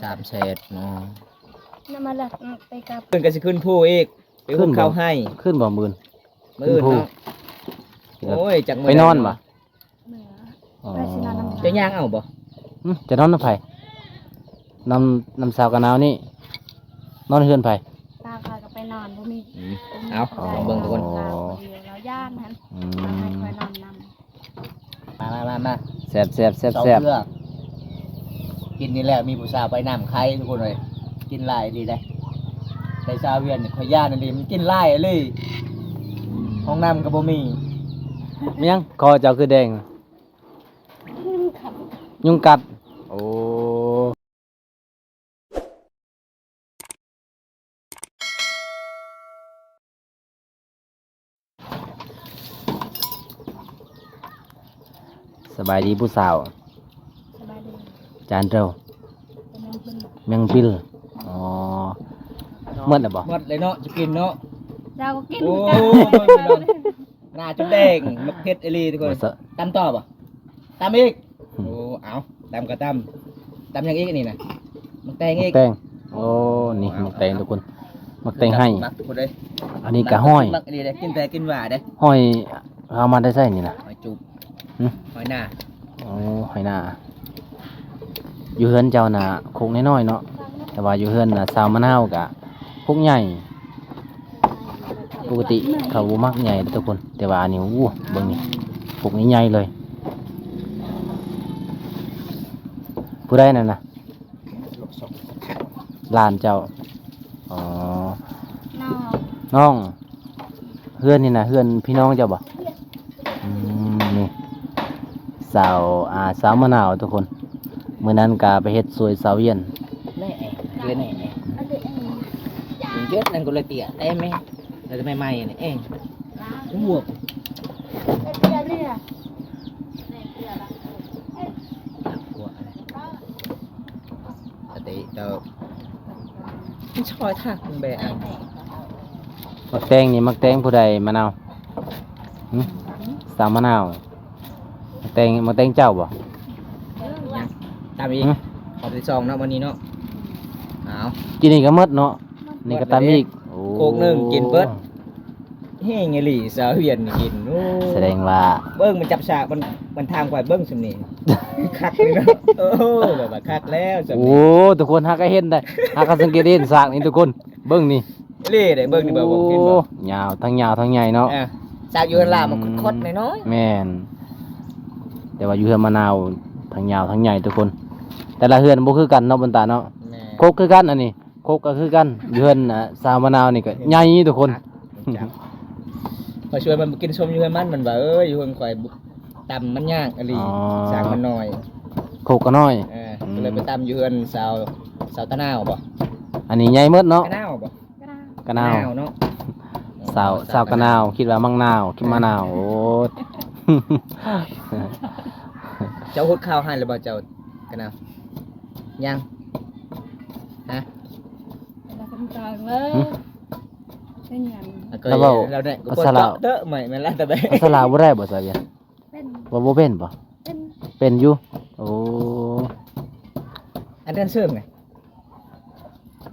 ສາມແສນເນາະ ນຳມາລັກໄປກັບ ເພິ່ນກໍຊິຂຶ້ນພູອີກ ໄປ ຂຶ້ນບໍ່ ເຂົ້າໃຫ້ ຂຶ້ນບໍ່ມື້ອື່ນ? ມື້ອື່ນເນາະ ຂຶ້ນພູ ໂອ້ຍ ຈັກມື້ ໄປນອນບໍ່? ເມື່ອ ອໍ ໄປຊິນອນນຳ ຈະຍ່າງເອົາບໍ່? ຫຶ ຈະນອນນຳໃຜ? ນຳ ນຳສາວກະນາວນີ້ ນອນເຮືອນໃຜ? ສາວຂ້ອຍກໍໄປນອນ ບໍ່ມີ ອືມ ບໍ່ມີ ເອົາ ຜູ້ໃດ ລອງເບິ່ງທຸກຄົນ ລາວຜູ້ດຽວ ລາວຢ້ານຫັ້ນ ອືມ ລາວໃຫ້ຂ້ອຍນອນນຳ ມາ ມາ ມາ ມາ ແຊບໆ ແຊບໆ ເຂົ້າເຄືອ ກິນນີ້ແຫຼະ ມີຜູ້ສາວໄປນຳໄຄທຸກຄົນເອີຍ ກິນຫຼາຍອີ່ຫຼີເດ້ ໄປສາວວຽນນີ້ຂ້ອຍຢ້ານອີ່ຫຼີ ມັນກິນຫຼາຍອີ່ຫຼີ ຫ້ອງນ້ຳກໍບໍ່ມີ ແມ່ນຫຍັງ ຄໍເຈົ້າຄືແດງ? ຍຸງກັດ ໂອ້ ສະບາຍດີຜູ້ສາວ ສະບາຍດີ ຈານເຈົ້າ ແມງປິນ ແມງປິນ ອໍ ໝົດແລ້ວບໍ່? ໝົດເລີຍເນາະ ຈະກິນເນາະ ເຈົ້າກໍກິນ ໂອ້ ຄືກັນ ໜ້າຈົນແດງ ໝາກເຜັດອີ່ຫຼີທຸກຄົນ ບໍ່ຊະ ຕຳຕໍ່ບໍ່? ຕຳອີກ ອືມ ໂອ້ ເອົາ ຕຳກໍຕຳ ຕຳຫຍັງອີກອັນນີ້ນະ? ໝາກແຕງອີກ ໝາກແຕງ ໂອ້ ນີ້ ເອົາ ໝາກແຕງ ເອົາ ທຸກຄົນ ໝາກແຕງໄຮ່ ໝາກທຸກຄົນເດ້ ອັນນີ້ກໍຫອຍ ໝາກອີ່ຫຼີເດ້ ກິນແຕ່ກິນຫວ່າເດ້ ຫອຍເອົາມາແຕ່ໃສນີ້ນະ? ຫອຍຈູບ ຫຶ ຫອຍນາ ໂອ້ ຫອຍນາ ຢູ່ເຮືອນເຈົ້ານະຄົກນ້ອຍໆເນາະ ແຕ່ວ່າຢູ່ເຮືອນນະສາວມະນາວກະຄົກໃຫຍ່ ປົກກະຕິເຂົາບໍ່ມັກໃຫຍ່ເດ້ທຸກຄົນ ແຕ່ວ່າອັນນີ້ ໂອ້ ເບິ່ງນີ້ ປົກໃຫຍ່ໆເລີຍ ຜູ້ໃດນັ້ນນະ? ຫຼານເຈົ້າ ອໍ ນ້ອງ ນ້ອງ ເຮືອນນີ້ນະ ເຮືອນພີ່ນ້ອງເຈົ້າບໍ່? ອືມ ນີ້ ສາວ ອ່າ ສາວມະນາວທຸກຄົນ ມື້ນັ້ນກະໄປເຮັດຊ່ວຍສາວວຽນ ແມ່ ເອີ ແມ່ ເອີ ເຈັດນັ້ນກໍເລີຍເຕຍ ແຕ່ແມ່ ແລ້ວແມ່ໃໝ່ນີ້ເອງ ອ້ວກ ສະຕິເຈົ້າ ມັນຊອຍຄັກແບບ ໝາກແຕງນີ້ ໝາກແຕງຜູ້ໃດມະນາວ? ຫຶ ສາວມະນາວ ໝາກແຕງ ໝາກແຕງເຈົ້າບໍ່? ຕຳອີກ ຫຶ ຮອບທີສອງເນາະ ມື້ນີ້ເນາະ ເອົາ ກິນນີ້ກໍໝົດເນາະ ນີ້ກໍຕຳອີກ ໂອ້ ໂຄກໜຶ່ງກິນເບິດ ແຮງອີ່ຫຼີ ສາວວຽນນີ້ກິນ ໂອ້ ສະແດງວ່າ ເບິ່ງມັນຈັບສາກ ມັນ ມັນຖາມຂ້ອຍເບິ່ງສ່ຳນີ້ ຄັກເລີຍເນາະ ໂອ້ ແບບວ່າຄັກແລ້ວສ່ຳນີ້ ໂອ້ ທຸກຄົນຫາກະເຫັນໄດ໋ ຫາກະສັງເກດເຫັນສາກນີ້ທຸກຄົນ ເບິ່ງນີ້ ເລີເດ້ ເບິ່ງນີ້ ເບິ່ງ ໂອ້ ເຫັນບໍ່ ຍາວ ທັງຍາວທັງໃຫຍ່ເນາະ ເອີ ສາກຢູ່ເຮືອນລາວມັນ ອືມ ຄົດໆນ້ອຍໆ ແມ່ນ ແຕ່ວ່າຢູ່ເຮືອນມະນາວ ທັງຍາວທັງໃຫຍ່ທຸກຄົນ ແຕ່ລະເຮືອນບໍ່ຄືກັນເນາະ ບຸນຕາເນາະ ແມ່ນ ຄົກຄືກັນ ອັນນີ້ ຄົກກໍຄືກັນ ຢູ່ເຮືອນ ອ່າ ສາວມະນາວນີ້ກໍໃຫຍ່ທຸກຄົນ ຂ້ອຍຊວນມັນໄປກິນສົ້ມຢູ່ເຮືອນມັນ ມັນວ່າ ເອີ ຢູ່ເຮືອນຂ້ອຍຕຳມັນຍາກອີ່ຫຼີ ອໍ ສາກມັນນ້ອຍ ຄົກກໍນ້ອຍ ເອີ ອືມ ກໍເລີຍໄປຕຳຢູ່ເຮືອນສາວ ສາວຕານາວບໍ ອັນນີ້ໃຫຍ່ໝົດເນາະ ຕານາວບໍ ກະນາວ ກະນາວເນາະ ສາວ ສາວກະນາວ ຄິດວ່າມັກນາວ ຄິດມານາວ ໂອ້ຍ ເຈົ້າຫົດເຂົ້າໃຫ້ແລ້ວບໍ່ເຈົ້າ ກະນາວ ຍັງ ຮະ ລະກຳລັງເລີຍ ຫຶ ເປັນຫຍັງ ລະເວົ້າ ລະເວົ້າພາສາລາວ ເດີ ໃໝ່ແມ່ນລະຕະແບ ພາສາລາວບໍ່ໄດ້ບໍ່ ສາວວຽນ? ເປັນ ເວົ້າບໍ່ເປັນບໍ? ເປັນ ເປັນຢູ່ ໂອ້ ອັນເດີນເສີມໄງ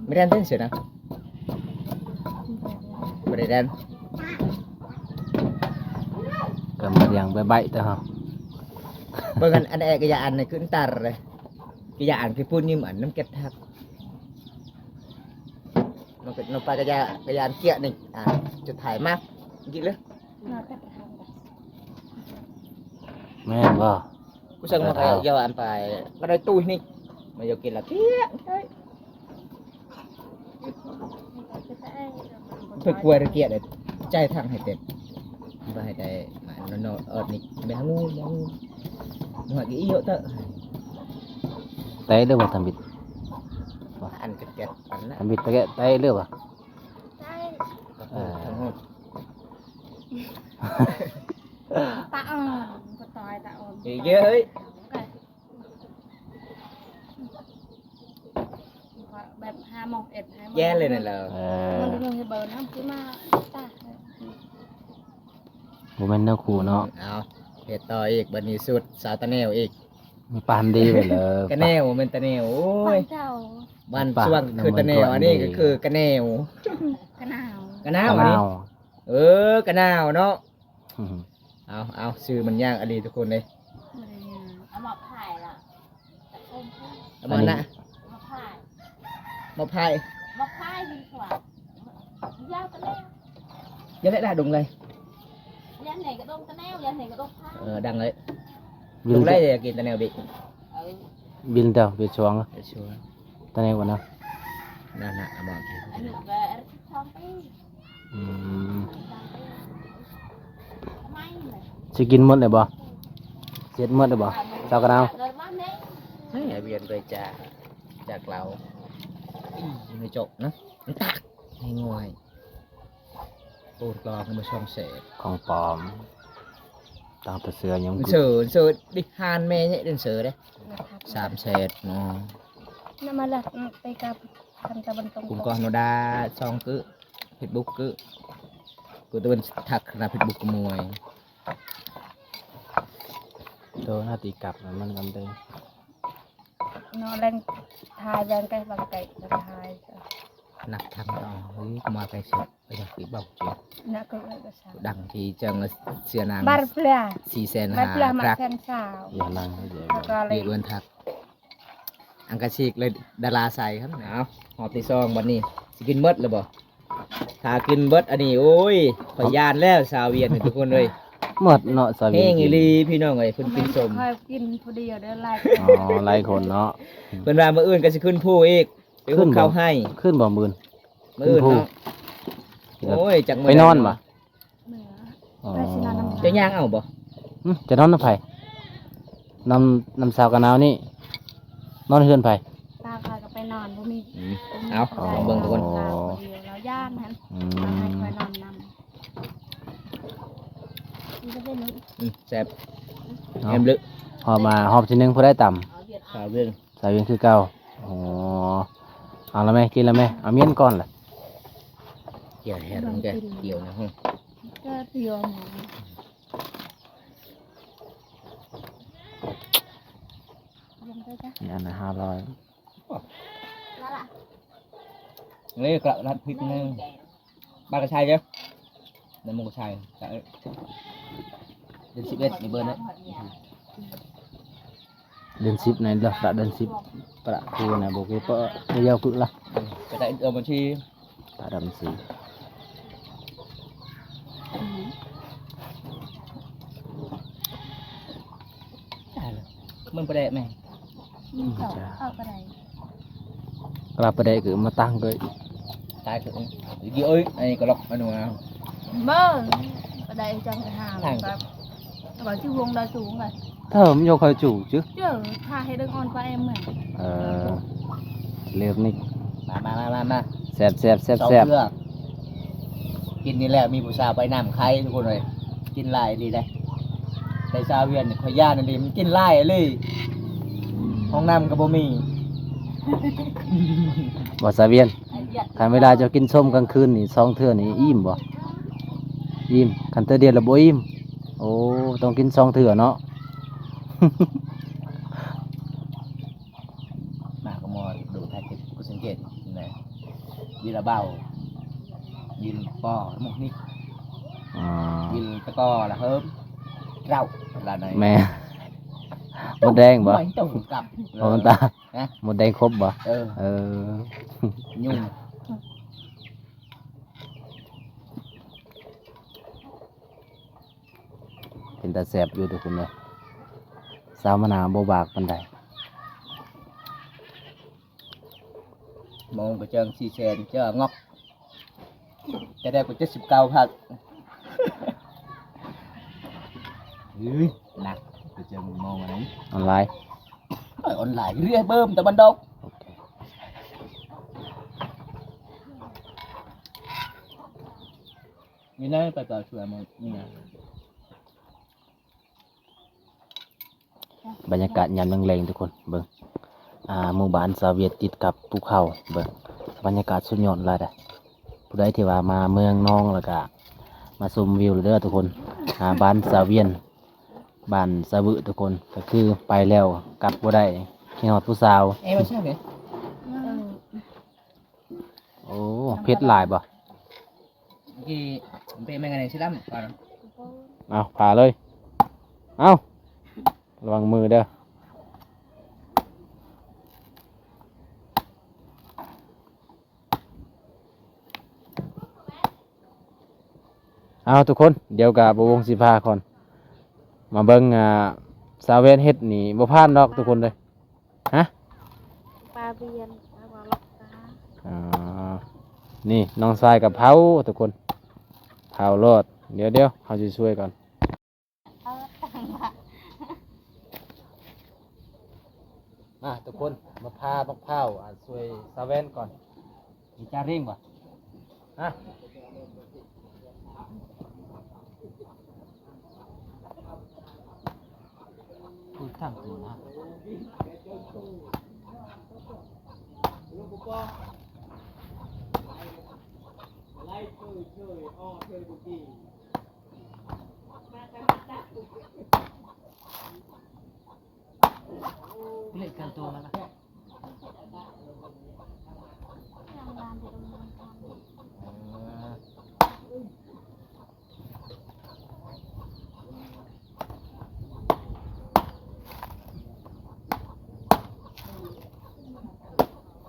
ບໍ່ໄດ້ເດີນເສີມນະ ບໍ່ໄດ້ເດີນ ກໍມາລຽງໃບ້ໆແຕ່ເຮົາ ເບິ່ງອັນ ອັນແອກະຢາອັນນີ້ຂຶ້ນຕັນເລີຍ ກະຢາອັນຄືປູນຍິມອັນນ້ຳເກັດທັກ ມັນກໍນ້ຳປາກະຢາ ກະຢາອັນເກຍນີ້ ອ່າ ຈະຖ່າຍມາກິນເລີຍ ແມ່ນບໍ່? ກູສັ່ງມາເອົາຢາອັນໄປ ກໍໄດ້ຕຸ້ຍນີ້ ມາຢາກກິນລະເກຍ ໄປກວຍລະກຽດ ໃຈທາງໃຫ້ເຕັມ ບໍ່ໃຫ້ໄດ້ມານອນໆ ອອດນີ້ ແມ່ງູ ແມ່ງງູ ມາກິນອີໂຍເຕີ ແຕະເລີຍບໍ່ທຳບິດ ອັນກະແກັດອັນນະ ທຳບິດແຕະ ແຕະເລີຍບໍ່? ເອີ ຕາອ່ອນ ກໍຕາຍຕາອ່ອນ ເອີຍ ແບບຫ້າໂມງເອັດ ຫ້າໂມງ ແຍ່ເລີຍນັ້ນແຫຼະ ເອີ ມັນກໍຍັງເຮັດເບິ່ງນຳຄືມາຕາ ບໍ່ແມ່ນແນວຄູ່ເນາະ ເອົາ ເຮັດຕໍ່ອີກ ບັດນີ້ສູດສາວຕາແນວອີກ ປານດີໄປເລີຍ ກະແນວ ແມ່ນຕາແນວ ໂອ້ຍ ບ້ານເຈົ້າ ບ້ານ ປາກ ສວ່າງ ນ້ຳ ຄືຕາແນວ ມັນກໍ ອັນນີ້ ອັນນີ້ ກໍຄືກະແນວ ກະນາວ ກະນາວ ກະນາວ ອັນນີ້ ເອີ ກະນາວເນາະ ອືມ ເອົາ ເອົາ ຊື່ມັນຍາກອີ່ຫຼີທຸກຄົນເດ້ ບໍ່ໄດ້ຍາກ ເອົາມາພາຍລະ ເອົາມານະ ອັນນີ້ ເອົາມາພາຍ ມາພາຍ ມາພາຍດີກວ່າ ຍາວຕາແນວ ຢ່າແລະດາດົງເລີຍ ຢ່າແນກະດົງຕາແນວ ຢ່າແນກະດົງພາຍ ເອີ ດັງເລີຍ ວິນ ດົງໄດ້ ຈະ ຢາກກິນຕາແນວບິ ເອີ ວິນເດີ ເວດສວງ ເວດສວງ ຕາແນວກ່ອນນະ ນະ ນະ ເອົາມາກິນ ອາຍຸກໍສິບສອງປີ ອືມ ຊິກິນໝົດເລີຍບໍ່? ເສັດໝົດເລີຍບໍ່? ເຈົ້າກະນາວ ໃຫ້ອາວຽນໄປຈາກ ຈາກລາວ ໃຫ້ຈົບນະ ມັນຕາກ ໃຫ້ງ່ວຍ ໂອນກອງມາສອງແສນ ຂອງປອມ ຕັ້ງແຕ່ເສືອຍັງ ເສີ ເສີ ດິ ຫານແມ່ໃຫຍ່ເດີ ເສີເດ້ ສາມແສນເນາະ ນຳມາລະ ໄປກັບ ຄັນຕາບັນຕົງ ຄຸນກໍໂນດາ ຊ່ອງກຶ ເຟສບຸກກຶ ກູຕະເວັນທັກນະ ເຟສບຸກກະມວຍ ໂຕໜ້າຕີກັບມັນກັນເດີ ເນາະ ແລ່ນທາຍແວງໄກບັງໄກ ແລ້ວກໍຫາຍ ນັກທຳ ເອີຍ ມາໄກສຸດ ເອີຍ ຢາກຕິເວົ້າຈິງ ນັກກໍເອີຍກໍຊ່າງ ດັງທີ່ຈັ່ງເສຍນາງ ບາດເບລາ ສີ່ແສນຫ້າ ບາດເບລາ ມາແສນຊາວ ຢ່ານັ່ງ ເອີຍ ເອີຍ ເອີຍ ທັກ ອັງກະຊິກເລີຍ ດາລາໃສຄັບ ເອົາ ຮອບທີສອງ ບັດນີ້ ຊິກິນໝົດແລ້ວບໍ່? ຖ້າກິນເບິດອັນນີ້ ໂອ້ຍ ຂ້ອຍຢ້ານແລ້ວ ຊາວຫວຽດນີ້ທຸກຄົນເອີຍ ໝົດເນາະ ຊາວຫວຽດ ແຮງອີ່ຫຼີພີ່ນ້ອງເອີຍ ເພິ່ນກິນສົ້ມ ຂ້ອຍກິນຜູ້ດຽວເດີ ຫຼາຍຄົນ ອໍ ຫຼາຍຄົນເນາະ ເພິ່ນວ່າມື້ອື່ນກໍຊິຂຶ້ນພູອີກ ໄປຫຸກເຂົ້າໃຫ້ ຂຶ້ນບໍ່ມື້ອື່ນ? ມື້ອື່ນເນາະ ໂອ້ຍ ຈັກມື້ ໄປນອນບໍ່? ເມື່ອ ອໍ ໄປຊິນອນນຳ ຈະຍ່າງເອົາບໍ່? ຫຶ ຈະນອນນຳໃຜ? ນຳ ນຳສາວກະນາວນີ້ ນອນເຮືອນໃຜ? ສາວຂ້ອຍກໍໄປນອນ ບໍ່ມີ ອືມ ບໍ່ມີ ເອົາ ຜູ້ໃດ ລອງເບິ່ງທຸກຄົນ ລາວຜູ້ດຽວ ລາວຢ້ານຫັ້ນ ອືມ ລາວໃຫ້ຂ້ອຍນອນນຳ ອືມ ແຊບ ເອົາ ແຮມເລີຍ ຮອບມາ ຮອບທີໜຶ່ງຜູ້ໃດຕຳ? ສາວຫວຽດ ສາວຫວຽດຄືເກົ່າ ອໍ ເອົາລະແມ່ ກິນລະແມ່ ເອົາມ້ຽນກ່ອນລະ ກ່ຽວແຮງແກ ກ່ຽວນະ ແກກ່ຽວ ນີ້ອັນລະຫ້າຮ້ອຍ ນີ້ກະລັດພິກໜຶ່ງ ບາດກະໄຊເດີ ໃນໝູກກະໄຊ ເດືອນສິບເອັດນີ້ເບີນເດີ ເດືອນສິບໃນລະ ປະເດືອນສິບ ປະຄູນະ ບໍ່ເກປະ ບໍ່ຍາວກຶລະ ກະໄດ້ເອົາມາທີ່ ປະດຳສີ ອືມ ມັນປະແດກແມ່ ອືມ ເຂົ້າ ເຂົ້າກໍໄດ້ ກະລາປະແດກຄືມາຕັ້ງເລີຍ ຕາຍຄື ອີກເອີຍ ອັນນີ້ກະລັອກອັນນີ້ ເບິ່ງ ປະແດກຈັງຫາ ແບບ ແຕ່ວ່າຈື່ວົງດາວສູງເລີຍ ເທີມໂຍກເຂົ້າຈູຈຶ ເຈີ ຖ້າໃຫ້ດຶງອ່ອນປາແອມແມ່ນ ເອີ ເລີບນີ້ ມາ ມາ ມາ ມາ ມາ ແຊບ ແຊບ ແຊບ ສອງເທື່ອ ກິນນີ້ແຫຼະ ມີຜູ້ສາວໄປນຳໄຄທຸກຄົນເອີຍ ກິນຫຼາຍອີ່ຫຼີເດ້ ໄປຊາວຫວຽດນີ້ ຂ້ອຍຢ້ານອີ່ຫຼີ ມັນກິນຫຼາຍອີ່ຫຼີ ຫ້ອງນ້ຳກໍບໍ່ມີ ບໍ່ ຊາວຫວຽດ ຄັນເວລາເຈົ້າກິນສົ້ມກາງຄືນນີ້ ສອງເທື່ອນີ້ອີ່ມບໍ່? ອີ່ມ ຄັນເທື່ອດຽວລະບໍ່ອີ່ມ ໂອ້ ຕ້ອງກິນສອງເທື່ອເນາະ ມາກໍມາດູແທກຕິດ ກູສັງເກດນະ ວິລະເບົາ ວິນປໍ ໝູກນິກ ອໍ ວິນຕະກໍລະເຮີມ ເຈົ້າລະໃນ ແມ່ ມົດແດງບໍ່? ໂອ້ຍ ຕ້ອງກັບ ໂອ້ ມັນຕາ ຮະ? ມົດແດງຄົບບໍ່? ເອີ ເອີ ຍຸງ ເປັນຕາແຊບຢູ່ທຸກຄົນເດີ ຊາວມະນາວບໍ່ບາກປານໃດ ໂມງກະເຈິງສີ່ແສນ ເຈີງອກ ຈະໄດ້ກວ່າເຈັດສິບເກົ້າພັນ ເຮີຍ ໜັກ ກະເຈິງໂມງອັນນັ້ນ ອອນລາຍ ເອີ ອອນລາຍ ເລື້ອຍເບິ່ມຕາບັນດອກ ໂອເຄ ມີແນວໄປເປົ່າຊ່ວຍມື້ນີ້ນະ. ບັນຍາກາດຍາມແລງໆ ທຸກຄົນເບິ່ງ ອ່າ ໝູ່ບ້ານຊາວຫວຽດຕິດກັບພູເຂົາ ເບິ່ງ ບັນຍາກາດສຸດຍອດຫຼາຍເດ້. ຜູ້ໃດທີ່ວ່າມາເມືອງນອງ ແລ້ວກະມາຊົມວິວເດີທຸກຄົນ ອ່າ ບ້ານຊາວຫວຽດ ບ້ານສະວຶທຸກຄົນ ກໍຄືໄປແລ້ວກັບບໍ່ໄດ້ ຄິດຮອດຜູ້ສາວ. ເອ ບໍ່ແຊບເດ້. ໂອ້ ເຜັດຫຼາຍບໍ່? ເມື່ອກີ້ເປະແມ່ນອັນນີ້ຊິລຳກ່ອນ. ເອົາ ຜ່າເລີຍ. ເອົາ ລະວັງມືເດີ້. ເອົາ ທຸກຄົນ ດຽວກະບ່າວວົງຊິພາກ່ອນ ມາເບິ່ງ ອ່າ ສາວແວ່ນເຮັດນີ້ ບໍ່ຜ່ານດອກທຸກຄົນເດີ. ຮະ? ປາວຽນ ປາວາລັອກກາ. ອ່າ ນີ້ນ້ອງຊາຍກະເຜົາທຸກຄົນ ເຜົາໂລດ. ດຽວໆ ເຮົາຊິຊ່ວຍກ່ອນ. ມາທຸກຄົນ ມາຜ່າບັກພ້າວ ອ່າ ຊ່ວຍສາວແວ່ນກ່ອນ. ມີຈາເລັ່ງບໍ່? ຮະ? ເປີດທາງໂຕນະ. ເລກເກີນຕົວມາລະ.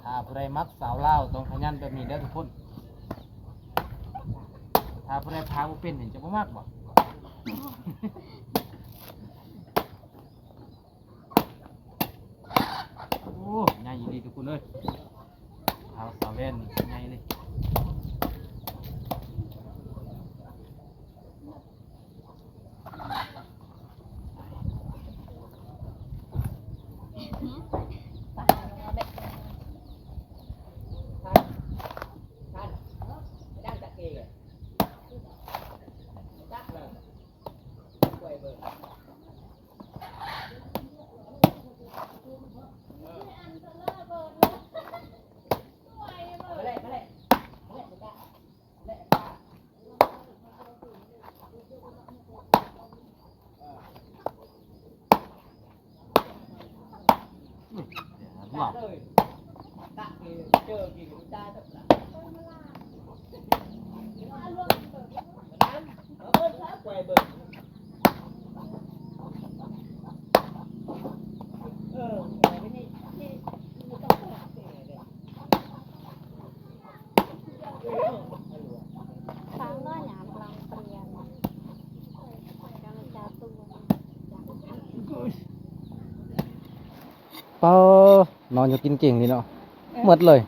ຖ້າຜູ້ໃດມັກສາວລາວ ຕ້ອງຂະຫຍັນແບບນີ້ເດີທຸກຄົນ. ຖ້າຜູ້ໃດພາບໍ່ເປັນນີ້ ຈະບໍ່ມັກບໍ່? ໂອ້ ໃຫຍ່ອີ່ຫຼີທຸກຄົນເອີຍ. ເອົາ ສາວແວ່ນນີ້ໃຫຍ່ເລີຍ. ປ້າ ນອນຢູ່ກິນເກັ່ງນີ້ເນາະ. ເອີ ໝົດເລີຍ.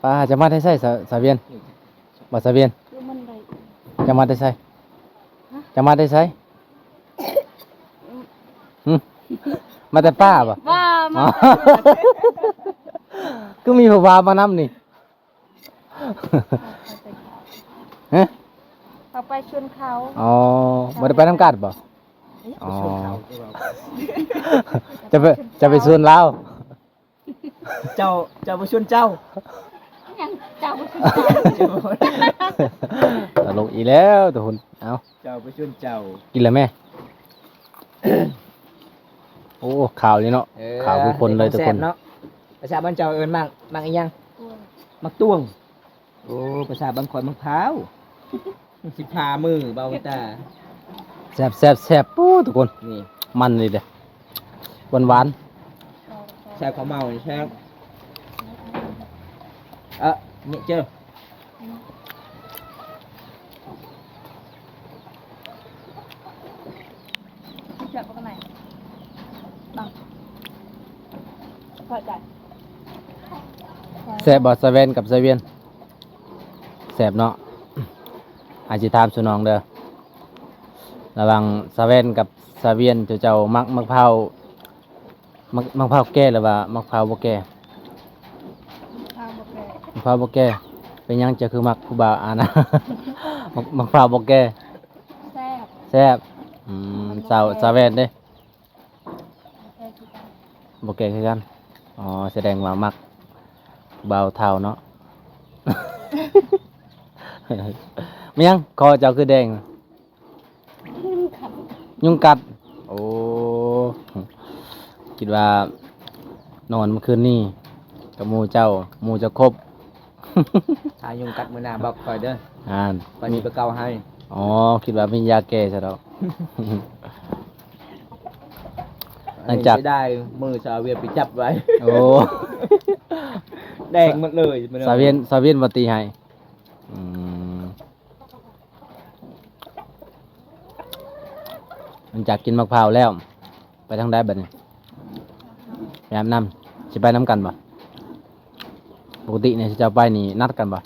ປ້າ ຈະມາແຕ່ໃສ ສາ ສາວຽນ? ບໍ່ ສາວຽນ ຈະມາແຕ່ໃສ? ຈະມາແຕ່ໃສ? ຫຶ? ມາແຕ່ປ່າບໍ່? ວ່າມາ ອໍ ຄືມີຜູ້ບ່າວມານຳນີ້? ຮະ? ເຮົາໄປຊວນເຂົາ. ອໍ ບໍ່ໄດ້ໄປນຳກັນບໍ່? ອໍ ຈະໄປ ຈະໄປຊວນລາວ. ເຈົ້າ ເຈົ້າບໍ່ຊວນເຈົ້າ. ຫຍັງ ເຈົ້າບໍ່ຊວນເຈົ້າ? ຕະຫຼົກອີກແລ້ວທຸກຄົນ. ເອົ້າ ເຈົ້າບໍ່ຊວນເຈົ້າ. ກິນແລ້ວແມ່. ໂອ້ ຂາວນີ້ເນາະ. ເອີ ຂາວຄືຄົນເລີຍທຸກຄົນເນາະ. ພາສາບ້ານເຈົ້າເອີ້ນໝາກ ໝາກອີ່ຫຍັງ? ໝາກຕ່ວງ. ໂອ້ ພາສາບ້ານຂ້ອຍໝາກພ້າວ. ສິບຫ້າມື້ເບົາຕາ. ແຊບໆໆ ປູ້ ທຸກຄົນ. ນີ້ ມັນນີ້ເດ້ ຫວານໆ. ແຊບ ເຂົ້າເມົານີ້ແຊບ. ເອີ ນີ້ເຈີ. ແຊບບໍ່ ສາວແວ່ນກັບສາວຽນ? ແຊບເນາະ. ອາ ຊິຖາມສູ່ນ້ອງເດີ ລະຫວ່າງສາວແວ່ນກັບສາວຽນ ເຈົ້າ ເຈົ້າມັກໝາກພ້າວ ໝາກ ໝາກພ້າວແກ່ ຫຼືວ່າໝາກພ້າວບໍ່ແກ່? ໝາກພ້າວບໍ່ແກ່. ໝາກພ້າວບໍ່ແກ່. ເປັນຫຍັງເຈົ້າຄືມັກຜູ້ບ່າວ ອາ ນະ ໝາກ ໝາກພ້າວບໍ່ແກ່? ແຊບ. ແຊບ. ອືມ ສາວ ສາວແວ່ນເດ້? ບໍ່ແກ່ຄືກັນ. ບໍ່ແກ່ຄືກັນ. ອໍ ສະແດງວ່າມັກບ່າວເຖົ້າເນາະ. ແມ່ນຫຍັງ ຄໍເຈົ້າຄືແດງ? ຍຸງກັດ. ໂອ້ ຄິດວ່ານອນມື້ຄືນນີ້ກັບໝູ່ເຈົ້າ, ໝູ່ເຈົ້າຄົບ. ຖ້າຍຸງກັດມື້ໜ້າບອກຂ້ອຍເດີ. ອ່າ ຂ້ອຍຊິໄປເກົາໃຫ້. ອໍ ຄິດວ່າມີຢາແກ້ຊະດອກ. ຫຼັງຈາກ ເສຍດາຍ ມືສາວວຽນໄປຈັບໄວ້. ໂອ້ ແດງໝົດເລີຍ. ສາວວຽນ, ສາວວຽນບໍ່ຕີໃຫ້. ອືມ ຫຼັງຈາກກິນໝາກພ້າວແລ້ວ ໄປທາງໃດບັດນີ້? ໄປອາບນ້ຳ. ຊິໄປນຳກັນບໍ່? ປົກກະຕິນີ້ເຈົ້າໄປນີ້ນັດກັນບໍ່?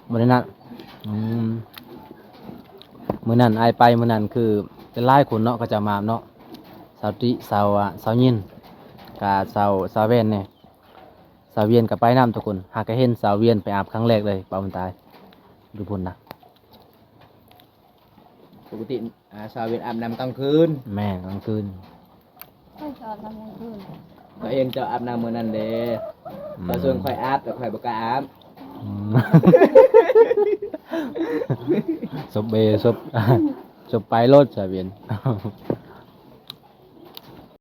ບໍ່ໄດ້ນັດ. ອືມ ມື້ນັ້ນອ້າຍໄປ ມື້ນັ້ນຄືຫຼາຍຄົນເນາະ ເຂົາເຈົ້າມາອາບເນາະ. ສາວຕິ ສາວ ອາ ສາວຍິນ ກະສາວ ສາວແວ່ນແດ່. ສາວວຽນກໍໄປນຳທຸກຄົນ. ຫາກະເຫັນສາວວຽນໄປອາບຄັ້ງແລກເລີຍ ປາບຸນຕາຍ ຢູ່ພຸ້ນນະ. ປົກກະຕິ ອາ ສາວວຽນອາບນ້ຳກາງຄືນ. ແມ່ນ ກາງຄືນ. ຂ້ອຍອາບນ້ຳກາງຄືນ. ຂ້ອຍເຫັນເຈົ້າອາບນ້ຳມື້ນັ້ນເດ້. ອືມ ເຂົາຊວນຂ້ອຍອາບ ແຕ່ຂ້ອຍບໍ່ກ້າອາບ. ອືມ ສົບເບ ສົບ ສົບໄປໂລດ ສາວວຽນ.